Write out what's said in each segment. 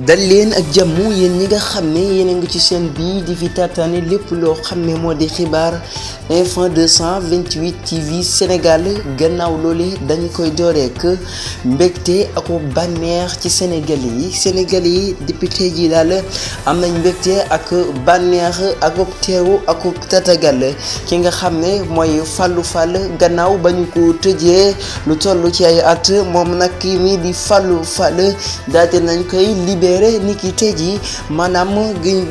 dal leen ak jàmm yéen ñi nga xam ne yéen a ngi ci chaîne bii di fi taataane lépp loo xam ne moo di xibaar Info 228 TV Sénégal gannaaw loolu dañu koy dooreek mbégte ak bànneex ci Sénégal yi depuis tey jii daal am nañ mbégte ak bànneex ak teeru ak tatagal ki nga xam ne mooy Fallou Fall gannaaw ba ñu ko tëjee lu toll ci ay at moom nag kii mi di Fallou Fall daal di nañ koy libéré ni ki tey jii maanaam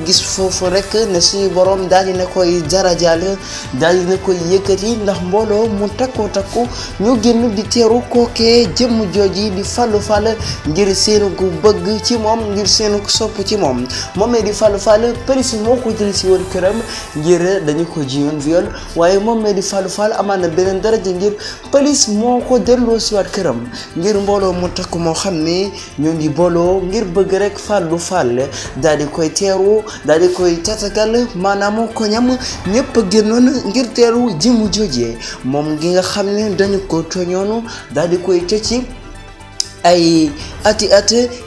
gis foofu rek ne suñu borom daal di na koy darajaal daal di na koy yëkkati ndax mbooloo mu takku ñu génn di teeru kookee jëmm jooji di Fallou Fall ngir seenu gu bëgg ci moom ngir seenu sopp ci moom moomee di Fallou Fall police moo ko jël si woon këram ngir dañu ko jiyoon viol waaye moomee di Fallou Fall amaan na beneen daraja ngir police moo ko delloo si waat këram ngir mbooloo mu takku moo xam ne ñoo ngi booloo ngir bëgg rek Fallou Fall daal di koy teeru daal di koy tatagal maanaam ko ñam ñëpp génnoon ngir teeru jëmu joojee moom gi nga xam ne dañu ko tooñoonu daal di koy tëcc ay ati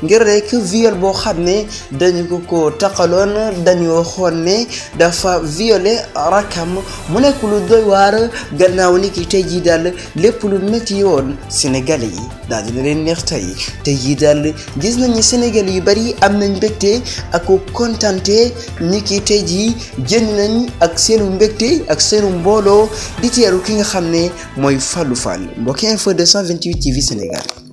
ngir rek viol boo xam ne dañu ko taxaloon dañu waxoon ne dafa violé rakam mu nekk lu doy waar gannaaw ni ki tey jii daal lépp lu métti woon Sénégalais yi daal dina leen neex tey jii daal gis nañu Sénégalais yu bari am nañ mbégte ak kontante ni ki tey jii jënd nañ ak seenu mbégte ak seenu mbooloo di teeru ki nga xam ne mooy Fallou Fall mbokki Info 228 TV Sénégal.